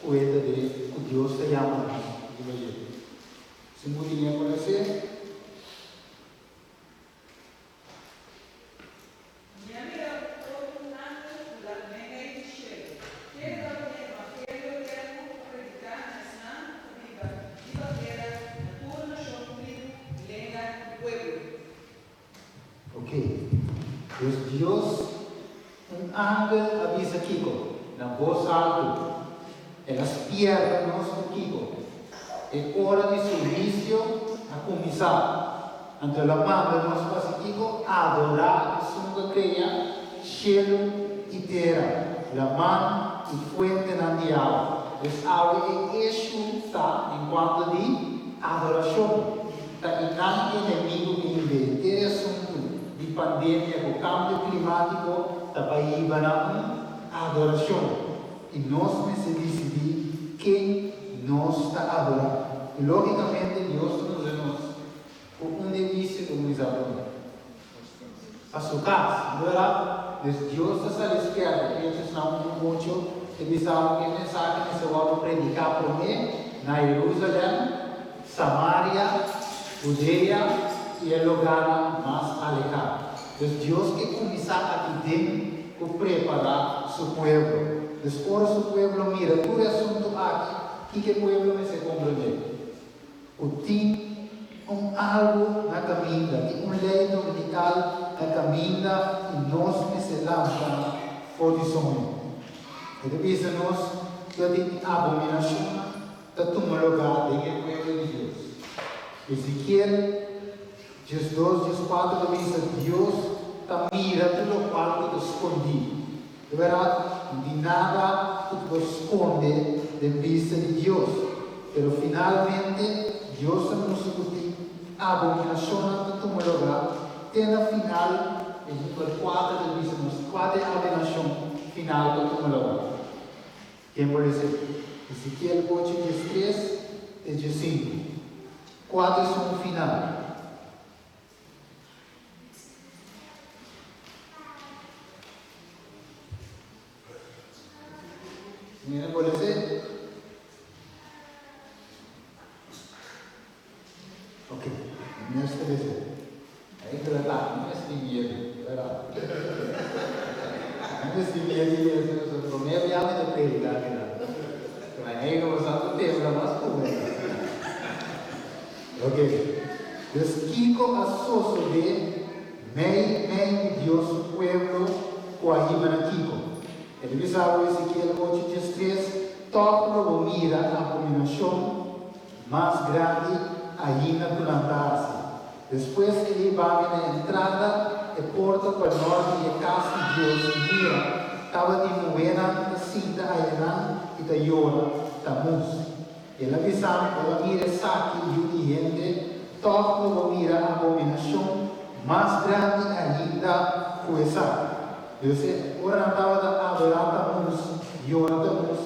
ku e ta de ku Dios ta yama nos riba dje? Si bo tin tempu a les'é. Mi a mira otro un angel ku la meimei di shelu, kende tabatin evangelio eterno pa prediká na esnan ku ta biba riba tera, na tur nashon, tribu, lenga i pueblo. Ok. Dus Dios, un angel a bisa kiko? Na bos altu. El a spierta nos ku kiko? E ora di su huisio a kuminsá. Anto el a manda nos pa hasi kiko? Adorá esun ku a krea shelu i tera, laman i fuentenan di awa. Pues awe e eshu ta en kuanto di adorashon. Ta i nan enemigu bini henter e asuntu di pandemia ku kambio klimátiko ta bai hiba na un adorashon. I nos mester disidí ken nos ta adorá. I lógikamente Dios ta usa nos ku un delisia ku kuminsá promé. Pa su kas, no era? Dus Dios ta sali spierta Hechosnan 1, 8 ta bisa bo ku e mensahe mester wòrdu prediká promé na Jerusalèm, Samaria, Hudea i e lugarnan mas alehá. Dus Dios ke kuminsá aki den ku prepará su pueblo. Dus ora su pueblo mira tur e asuntu aki, kiko e pueblo mester komprendé? Ku tin un algu na kaminda, tin un lei dominikal na kaminda i nos mester lanta for di soño. E ta bisa nos ku ta tin abominashonnan ta tuma lugá den e pueblo di Dios. Ezekiel. 12, 14 ta bisa, Dios ta mira tur lokual ku ta skondí. Di bèrdat, no tin nada ku ta por skonde den bista di Dios. Pero finalmente, Dios ta mustra ku tin abominashonnan ta tuma lugá te na final. E number kuater ta bisa nos kua ta e abominashon final ku a tuma lugá. Ken por lesa Ezekiel ocho 13 te 15? Kua ta esun final? Mira por lesa? Ok, mi ta lesa. Ahí te la mi tin miedu, verdad? Mi tin miedu di lesa, so promé bia mi ta prediká mira. Pero ahí como santo tembla mas ku mi. Ok, dus kiko a sosodé mei mei di Dios su pueblo ku a hiba na kiko? E ta bisa bo Ezekiel ocho 13, Tòg lo bo mira abominashon mas grandi ainda ku nan ta hasi. Despues el hiba mi na entrada e porta pa nort di e kas di Dios i mira, tabatin muhénan ta sinta ayanan i ta yora Tamuz. El a bisa mi, Bo ta mira esaki, yu di hende, tòg lo bo mira abominashon mas grandi ainda ku esaki. Dus e ora nan tabata adorá Tamuz, yora Tamuz,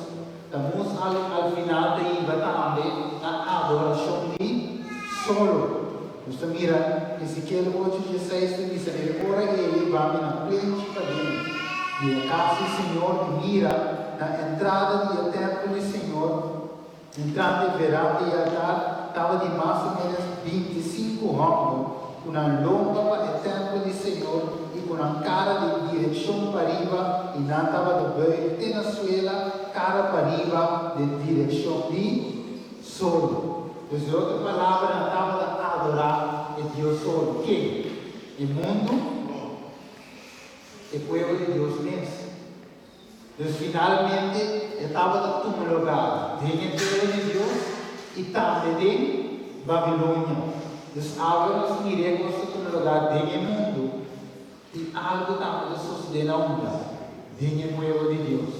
Tamuz al al final ta hiba tambe na adorashon di solo. Nos ta mira Ezekiel ocho dieseis ta bisa, E ora ei e hiba mi na plenchi paden di e kas di Señor i mira, na entrada di e tèmpel di Señor, entrante e veranda di e altar, tabatin mas o ménos 25 hòmber ku nan lomba pa e tèmpel di Señor i ku nan kara den direkshon pariba, i nan tabata bùig te na suela, kara pariba den direkshon di solo. Dus den otro palabra, nan tabata adorá e dios solo. Ken? E mundu? E pueblo di Dios mes. Dus finalmente e tabata tuma lugá den e pueblo di Dios i tambe den Babilonia. Dus awe nos mira e kos ta tuma lugá den e mundu, tin algu tambe ta sosodé na unda? Den e pueblo di Dios.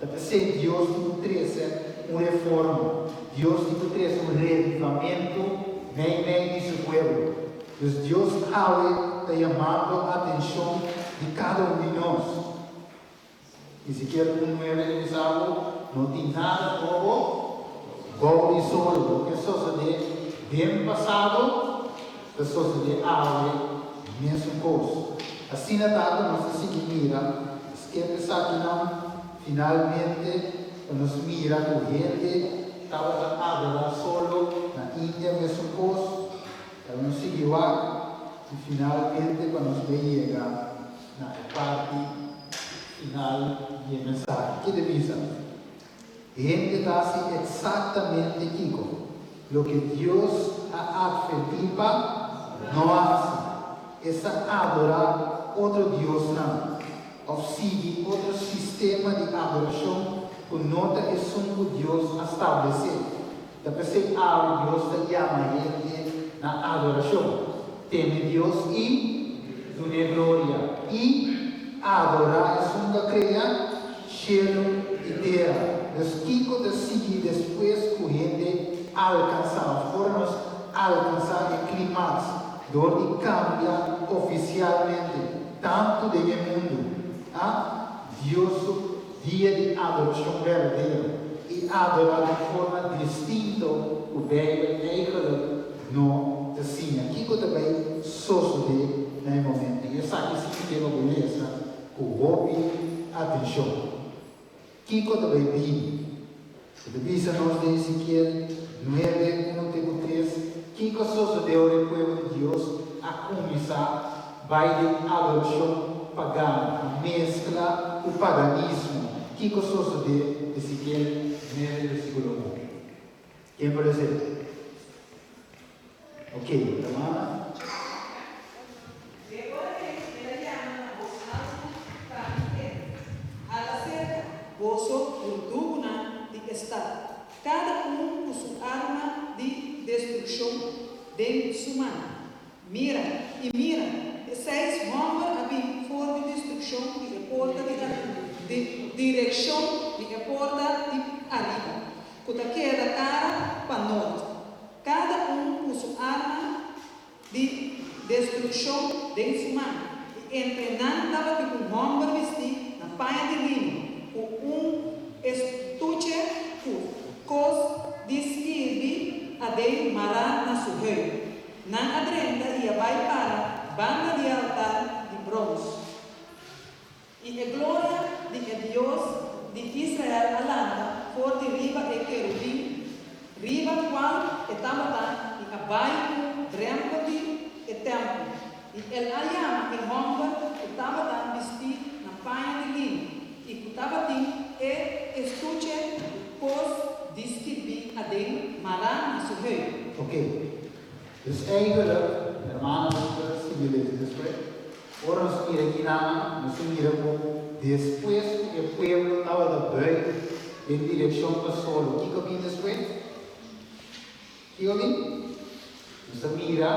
Ta p'esei Dios tin ku trese un reforma, Dios tin ku trese un revivamentu meimei di su pueblo. Dus Dios awe ta yamando atenshon di kada un di nos. Ezekiel un nuebe ta bisa bo, No tin nada nobo bou di sol. Loke sosodé den pasado ta sosodé awe mesun kos. Asina ta ku nos ta sigui mira skep esakinan. Finalmente pa nos mira ku hende tabata adorá solo na India mesun kos. Pa nos sigui wak i finalmente pa nos bay yega na e parti final di e mensahe. Ki ta bisa? Hende ta hasi eksaktamente kiko? Loke Dios a atvertí pa no hasi. Esta adorá otro diosnan òf sigui otro sistema di adorashon ku no ta esun ku Dios a stablesé. Ta p'esei awe Dios ta yama hende na adorashon, teme Dios i dun'é gloria, i adorá esun ku a krea shelu i tera. Dus kiko ta sigui despues ku hende alkansá òf ora nos alkansá e klimaks dor di kambia ofisialmente tantu den e mundu a Dios su Dia di adorashon berdadero i adorá den forma distinto ku Beibel eigenlijk no ta siña. Kiko ta bai sosodé na e momento? I esaki si mi ke pa bo lesa ku hopi atenshon. Kiko ta bai bini? E ta bisa nos den Ezekiel nuebe, unu te ku tres, kiko a sosodé ora e pueblo di Dios a kuminsá bai den adorashon pagano, a meskla ku paganismo. Kiko a sosodé? Ezekiel nuebe versíkulo un. Ken por lesa e? Ok, hermana. E ora ei el a yama na bos haltu pa mi tende, Hala serka, boso burdugunan di e stat, kada un ku su arma di destrukshon den su man. Mira! direkshon di e porta di di direkshon di e porta di ariba, ku ta keda kara pa nort, kada un ku su arma di destrukshon den su man, i entre nan tabatin un hòmber bistí na paña di lino, ku un estuche ku kos di skirbi aden mará na su heup. Nan a drenta i a bai para banda di e altar di brons. I e gloria di e Dios di Israel a lanta for di riba e kerubin riba cual e tabata i a bai cu drempel di e tempel. I el a yama e homber cu tabata bistí na paña di lino i cu tabatin e estuche cu cos di skirbí aden mará na su heup. Oké. Dus eigenlijk, hermano, nos ta sigui lesa despues. Ora nos mira kinanan, nos ta mira ku despues ku e pueblo tabata buig den direkshon pa solo, kiko a bin despues? Kiko a bin? Nos ta mira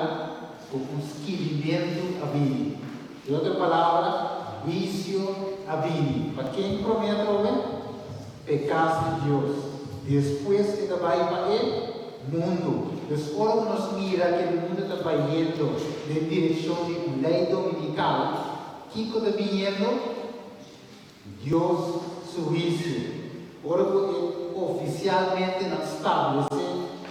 ku un skibimentu a bini. Den otro palabra, huisio a bini. Pa ken promé atrobe? P'e kas di Dios. Despues e ta bai pa e mundu. Dus ora ku nos mira ku e mundu ta bayendo den direkshon di un lei dominikal, kiko ta biniendo? Dios su huisio. Ora ku e ofisialmente nan stablesé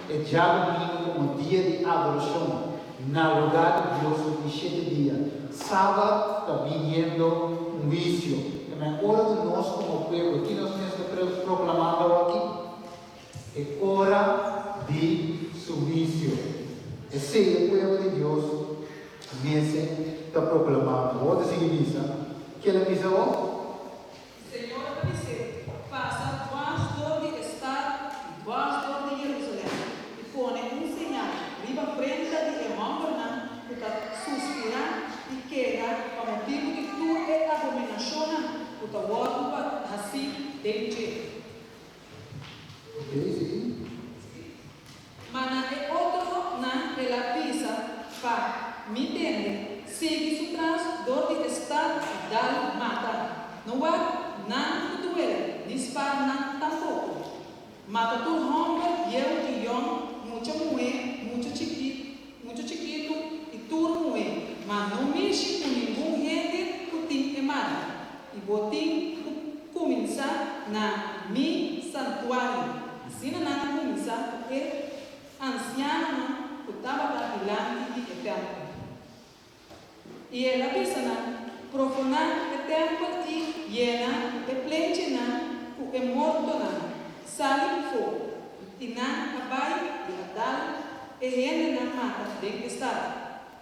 e djadumingu komo dia di adorashon na lugá di Dios su di shete dia, Sabat, ta biniendo un huisio. Amen. Ora ku nos komo pueblo, ki nos mester proklamando awor aki? E ora di su huisio. Esei e pueblo di Dios mester ta proklamando. Awor ta sigui bisa. Ke el a bisa awor? Señor a bis'é, Pasa dwars dor di e stat i dwars dor di Jerusalèm, i pone un señal riba frenta di e hòmbernan ku ta suspirá i keha pa motibu di tur e abominashonnan ku ta wòrdu hasí den dje. Ok, sigui. Ma na e otronan el a bisa, Pa mi tende, sigui su tras dor di e stat i dal mata. No wak nan ku duele, ni spar nan tampoko. Mata tur hòmber, bieu i yòn, mucha muhé, mucha chikí, mucha chikitu i tur muhé, ma no mishi ku ningun hende ku tin e marka. I bo tin ku kuminsá na mi santuario. Asina nan a kuminsá ku e ansianonan ku tabata dilanti di e tèmpel. I el a bisa nan, Profoná e tèmpel i yena e plenchinan ku e mortonan. Sali p'fó. I nan a bai i a dal e hendenan mata den e stat.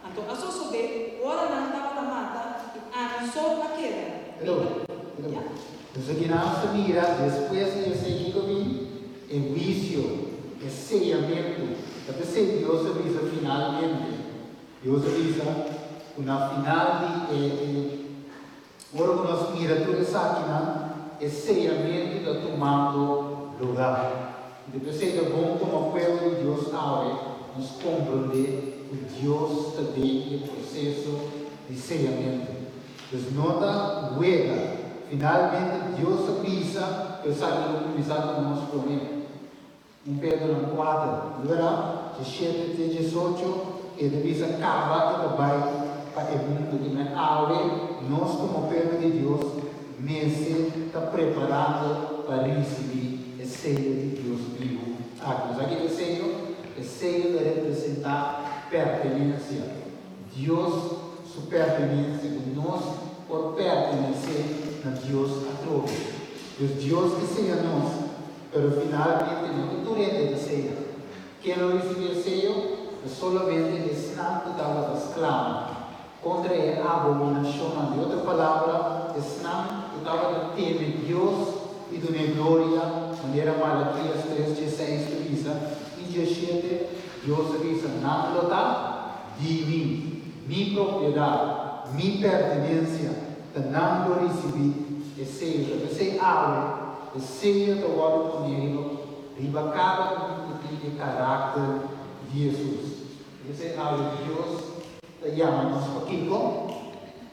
Anto a sosodé ku ora nan tabata mata i ami so a keda, mi Hello, a. hello. Ya. Nos a gina hasta mira despues di esei kiko bin? E huisio, e seyamentu. Ta p'esei Dios a bisa finalmente, Dios a bisa ku na final di e e ora ku nos mira tur esakinan, e seyamentu ta tumando lugá. I ta p'esei ta bon komo pueblo di Dios awe nos komprondé ku Dios ta den e proseso di seyamentu. Dus no ta wega. Finalmente Dios a bisa ku esaki lo kuminsá ku nos promé. Un Pedronan kuater, luera, diesshete te diesocho, e ta bisa kaba e ta bai pa e mundu di men. Awe nos komo pueblo di Dios mester ta preparando pa risibí e seyo di Dios bibu aki. Nos a kiko e seyo? E seyo ta representá pertenensia. Dios su pertenensia, ku nos por pertenesé na Dios atrobe. Dus Dios ke seña nos. Pero finalmente no ta tur hende ta seya. Ken lo ricibi e seyo? Ta solamente esnan cu tabata sclama contra e abominacionnan. Di otro palabra, esnan cu tabata teme Dios i dun'é gloria, manera Malakias tres dieseis ta bisa, i diesshete, Dios a bisa, Nan lo ta di mi, mi propiedad, mi pertenencia, ta nan lo ricibi e seyo. Ta p'esei awe e seyo ta wòrdu poné riba riba kada un ku tin e karakter di Hesus. Ta p'esei awe Dios ta yama nos pa kiko?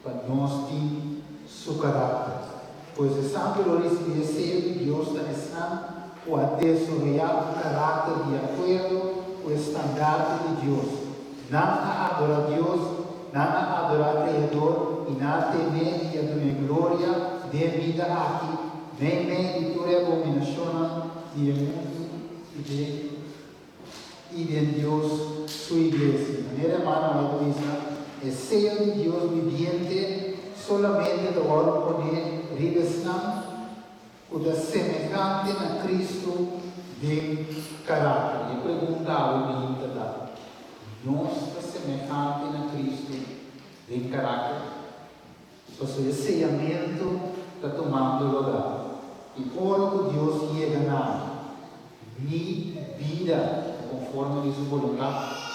Pa nos tin. su karakter. Pues esnan ku lo risibí e seyo di Dios ta esnan ku a desaroyá un karakter di akuerdo ku e standarte di Dios. Nan a adorá Dios, nan a adorá Kreador i nan a tem'é i a dun'é gloria den e bida aki, meimei di tur e abominashonnan di e mundu i den i den Dios su iglesia. Manera hermano White a bisa, e seyo di Dios bibiente solamente ta wòrdu poné riba esnan ku ta semehante na Kristu den karakter. E pregunta awe mainta ta, Nos ta semehante na Kristu den karakter? Pasobra e seyamentu ta tumando lugá, i ora ku Dios yega na mi bida ta konforme di su boluntat.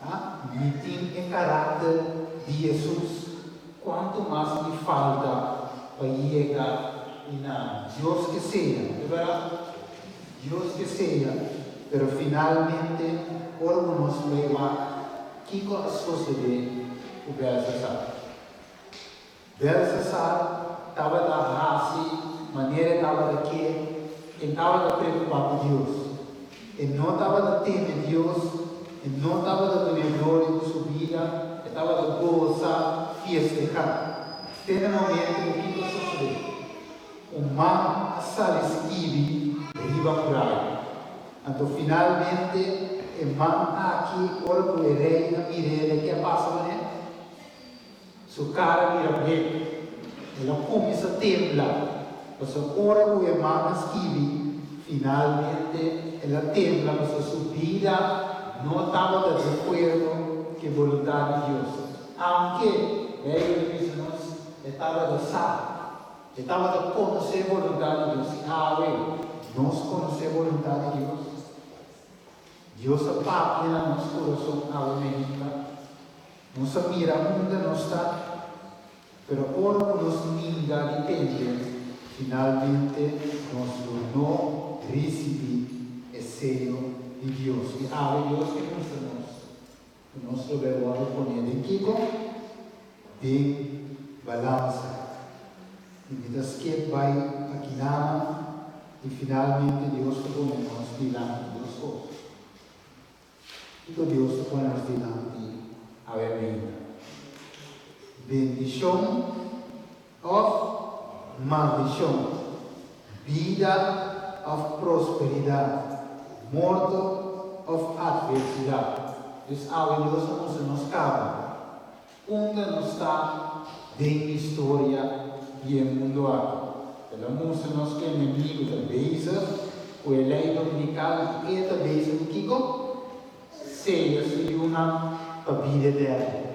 A Mi tin e karakter di Hesus, kuantu mas mi falta pa yega i na Dios ke seya, no ta bèrdat? Dios ke seya, pero finalmente ora ku nos bai wak Kiko a sosodé ku Belsasar? Belsasar tabata hasi manera e tabata ke, e tabata preokupá ku Dios. E no tabata teme Dios, e no tabata dun'é gloria ku su bida, e tabata gosa, fiestehá. Te na momento ku kiko a sosodé? Un man a sali skibi riba muraya. Anto finalmente e man aki ora ku e rei a mir'é el ke a pasa kuné? Su kara a bira blek, el a kuminsá tembla, pasobra ora ku e man a skibi, finalmente el a tembla pasobra su bida no tabata di akuerdo ku e boluntat di Dios. Aunke, Beibel ta bisa nos, e tabata sa. E tabata konosé boluntat di Dios. I awe nos konosé boluntat di Dios. Dios a papia na nos kurason awe mainta. Nos a mira unda nos ta, pero ora ku nos ninga di tende, finalmente nos lo no risibí e seyo di Dios. I awe Dios ke mustra nos ku nos lo bai wòrdu poné den kiko? Den balansa. I mi ta skep bai akinanan i finalmente Dios ta pone nos dilanti dos kos. Kiko Dios ta pone nos dilanti awe mainta? Bendishon òf maldishon, bida òf prosperidat, morto òf atversidat. Dus awe Dios a mustra nos kaba unda nos ta den historia di e mundu aki. El a mustra nos ku e enemigu ta bezig ku e lei dominikal i e ta bezig ku kiko? Seya su yunan pa bida eterno.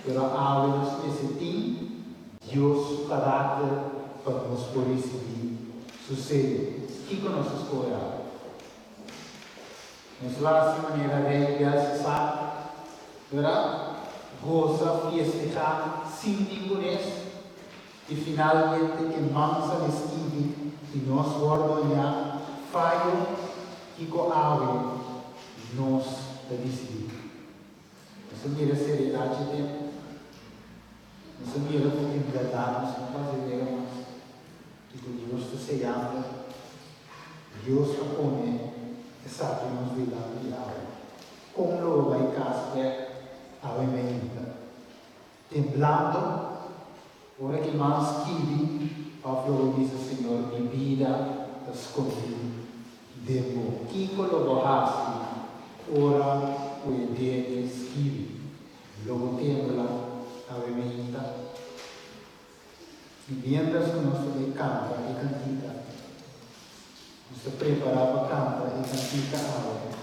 Pero awe nos mester tin Dios su karakter pa nos por risibí su seyo. Kiko nos a skohe awe? Nos lo hasi manera Rei Belsasar, bèrdat? Gosa, fiestehá sin ningun es, i finalmente e mansa di skibi i nos wòrdu hañá fayo kiko awe nos ta disidí. Nos a mira seriedat dje tempu. Nos a mira ku en bèrdat nos no por hasi wega mas i ku Dios ta seyando. Dios a pone esaki nos dilanti awe. Kon lo bo bai kas bèk awe mainta? Temblando, ora ki mas skibi òf lo bo bisa, Señor, mi bida ta skondí den bo. Kiko lo bo hasi ora ku e dede skibi? Lo bo tembla awe meinta? I miéntras ku nos ta bai kanta e kantika, nos ta prepará pa kanta e kantika awe.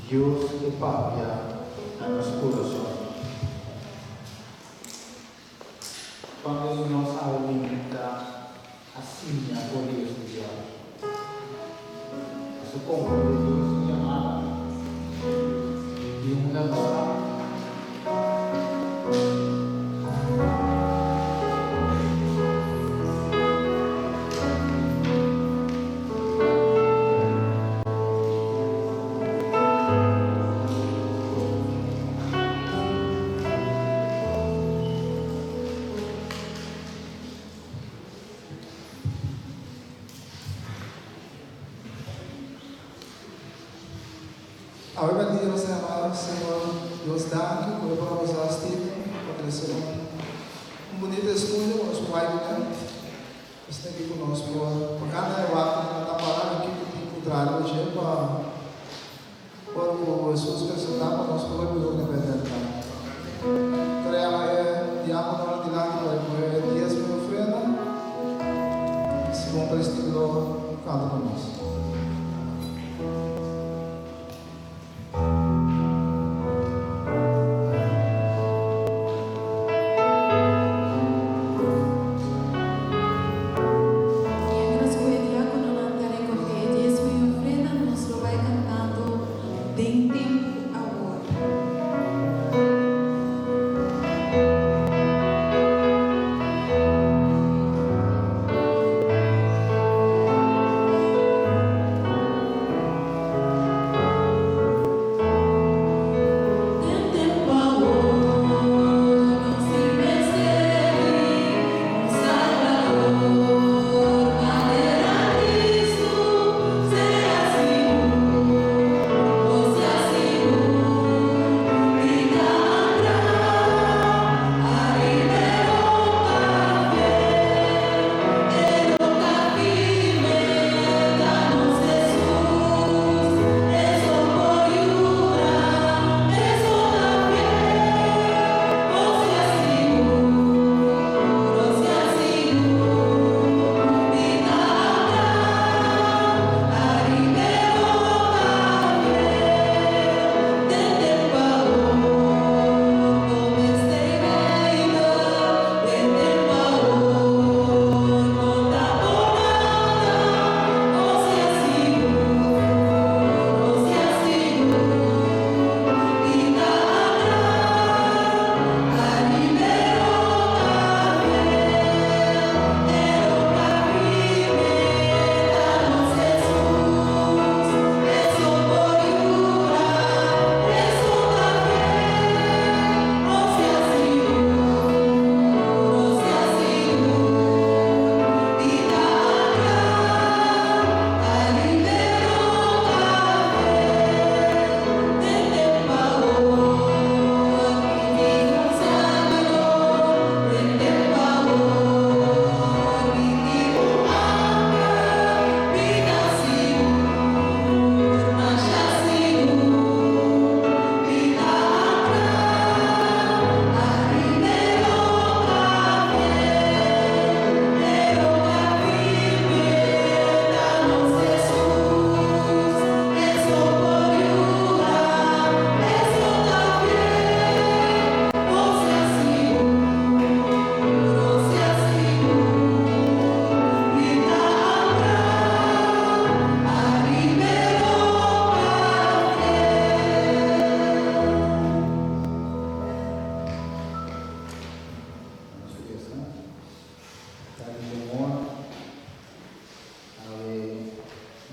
Dios ke papia na nos kurason. Cuanto di nos awe ta a siña for di e studiante? Nos ta comprende Dios su yamada di unda nos ta? Awe merdia nos ta yama Señor Dios danki ku e por a usa Steven pa trese un un bunita estudio ku nos por bai kuné. Esei ki ku nos por por kanta e wak ku nan ta para den kiko tin ku traha riba dje pa ora ku Hesus presentá pa nos por biba ku e eternidat. Ta yama e diákononan dilanti pa recoge e diesmo i ofrenda segun Christine lo kanta pa nos. Miéntras ku e diákononan ta rekogé e diesmo i ofrenda, nos lo bai kantando Den Tempu Awor. Den tempu awor nos tin mester di un Salbador manera Cristo. Sea sigur, bo sea sigur di ta antra ariba e roka fiel. E roka firme ta nos Hesus, Eso por yura, eso ta fiel. Bo sea sigur, bo sea sigur di ta antra ariba e roka fiel. Den tempu awor bo mester Beibel, den tempu awor no ta por nada. Bo sea sigur, bo sea sigur di ta antra ariba e roka fiel. E roka firme ta nos Hesus, eso por yura, eso ta fiel. Bo sea sigur, bo sea sigur di ta antra ariba e roka fiel. Den tempu awor mi tin un Salbador, den tempu awor mi tin un anker, mi ta sigur, masha sigur di ta antra ariba e roka fiel. E roka firme ta nos Hesus, eso por yura, eso ta fiel. Bo sea sigur, bo sea sigur di ta antra ariba e roka fiel. Nos resa. Tata di amor, awe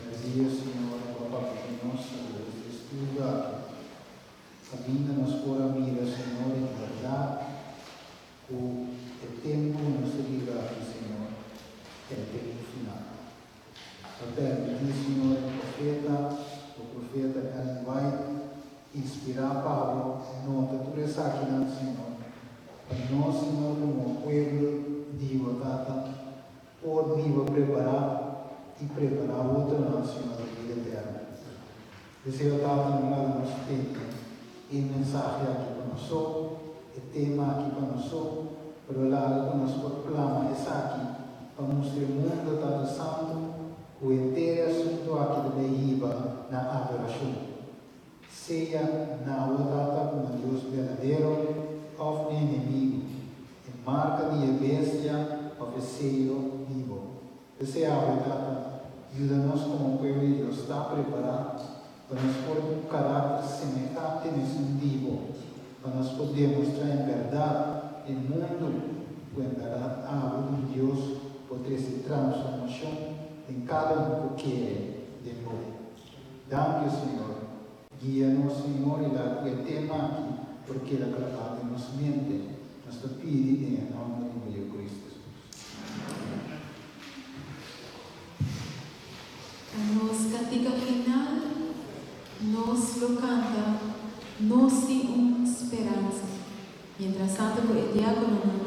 merdia, Señor, bo a papia ku nos atraves di e estudio aki. Kaminda nos por a mira, Señor, en bèrdat ku e tempu ku nos ta biba aki, Señor, ta e tempu final. Pa permití, Señor, e profeta, bo profeta Ellen White, inspirá pa bo nota tur esakinan, Señor, pa nos, Señor, komo pueblo di bo, Tata, por biba prepará i prepará otronan, Señor, pa bida eterno. Deseo, Tata, no laga nos tene e mensahe aki pa nos so, e tema aki pa nos so, pero laga ku nos por plama esaki pa mustra e mundo, Tata Santu, ku henter e asuntu aki ta bay hiba na adorashon, sea na bo Tata komo Dios berdadero òf n'e enemigu, e marka di e bestia òf e seyo di bo. P'esei awe, Tata, yuda nos komo pueblo di Dios ta prepará pa nos por tin un karakter semehante na esun di bo, pa nos por demostrá en bèrdat e mundu ku en bèrdat abo di un Dios por trese transformashon den kada un ku kere den bo. Danki, Señor. Guia nos, Señor, i laga ku e tema aki por keda klabá den nos mente. Nos ta pidi den e nòmber di bo Yu Cristo Jesus. Pa nos kantika final, nos. nos lo kanta Nos Tin un Speransa. Mientrastantu ku e diákononan.